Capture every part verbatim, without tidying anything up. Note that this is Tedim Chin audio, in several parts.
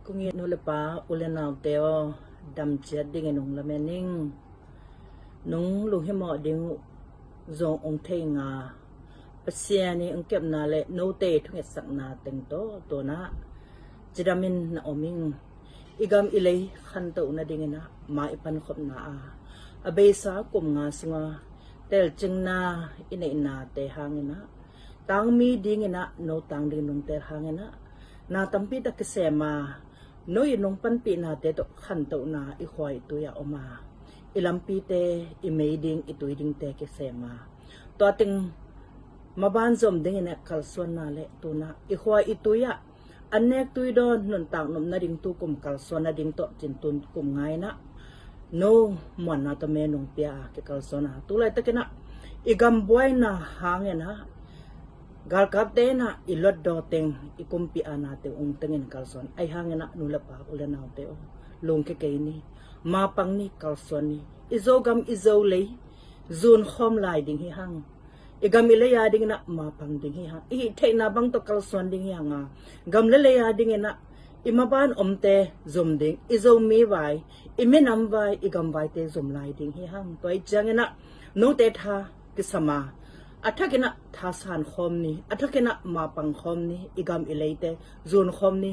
Kong it nu le pa, u le naute aw, dam ciat dingin ong lamen ing. Nong lunghimawh ding uh zong ong thei nga, Pasian i ong kepna le note thungetsakna teng tawh tu-in ah cidamin na om ing. I gam i lei khantoh nadingin ah ma i pankhopna a, a beisa kum nga sunga telcingna i neihnate hangin ah, tangmi dingin ah no tang dingin ong tel hangin ah, na tampi tak kisem a, no i nong panpihnate tawh khantohna i khua i tui ah om a, i lampite, i mei ding, i tui dingte kisem a, tua teng maban zom dingin ah kalsuanna le tu-in ah i khua i tui ah an nek tui dawn nuntak nop nading tu kum kalsuan nading tawh cin tun kum nga-in ah no muanna tawh me nong pia a kikalsuan a, tu laitakin ah i gam buaina hangin ah galkapte in ah i luatdaw teng, i kumpi aana teng ong tengin kalsuan. Ahi hangin ah nu le pa, u le naute aw, lungkia kei ni, mapang ni, kalsuan ni. I Zogam i Zolei zunkhawm lai ding hi hang. I gam i lei a dingin ah mapang ding hi hang. I hih theihna bang tawh kalsuan ding hi hang a, gam le lei a dingin ah i maban omte zom ding, i Zomi vai, i minam vai, i gam vaite zom lai ding hi hang. Tua ahih ciangin ah note tha kisam a, a thakin ah thasan khawm ni, a thakin ah mapang khawm ni, i gam i leite zun khawm ni.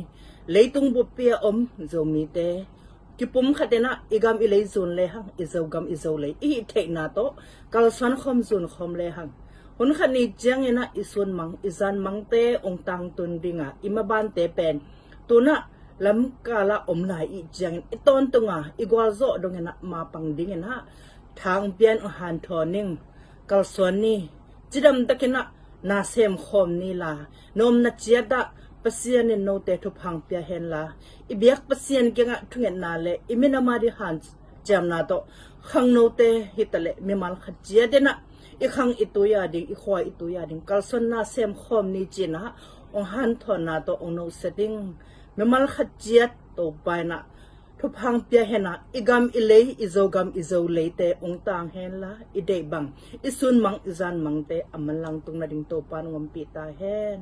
Leitung buppi a om Zomite kipumkhat in ah i gam i lei zun le hang, i Zogam i Zolei i hih theihna tawh kalsuan khawm, zun khawm le hang. Hun khat ni ciangin ah i sunmang i zanmangte ong tangtun ding a, i mabante pen tu-in ah lamkal ah om lai i hih ciangin i tawntung a, i gualzawh dongin ah mapang dingin ah thang pian ong hanthawn ing. Kalsuan ni, cidam takin ah na sem khawm ni la, na omna ciat ah Pasian in note thupha ong pia hen la, i biak Pasian kiangah thungetna le i minam a ding hanciamna tawh khangnote hi ta leh mimal khat ciat in ah i khang i tui a ding, i khua i tui a ding kalsuanna sem khawm ni ci-in ah ong hanthawnna tawh ong nusia ding. Mimal khat ciat Topa in ah thupha ong pia hen a, i gam i lei, i Zogam i Zoleite ong tang hen la, i deih bang i sunmang i zanmangte a manlang tung nading Topa in ong ompih ta hen.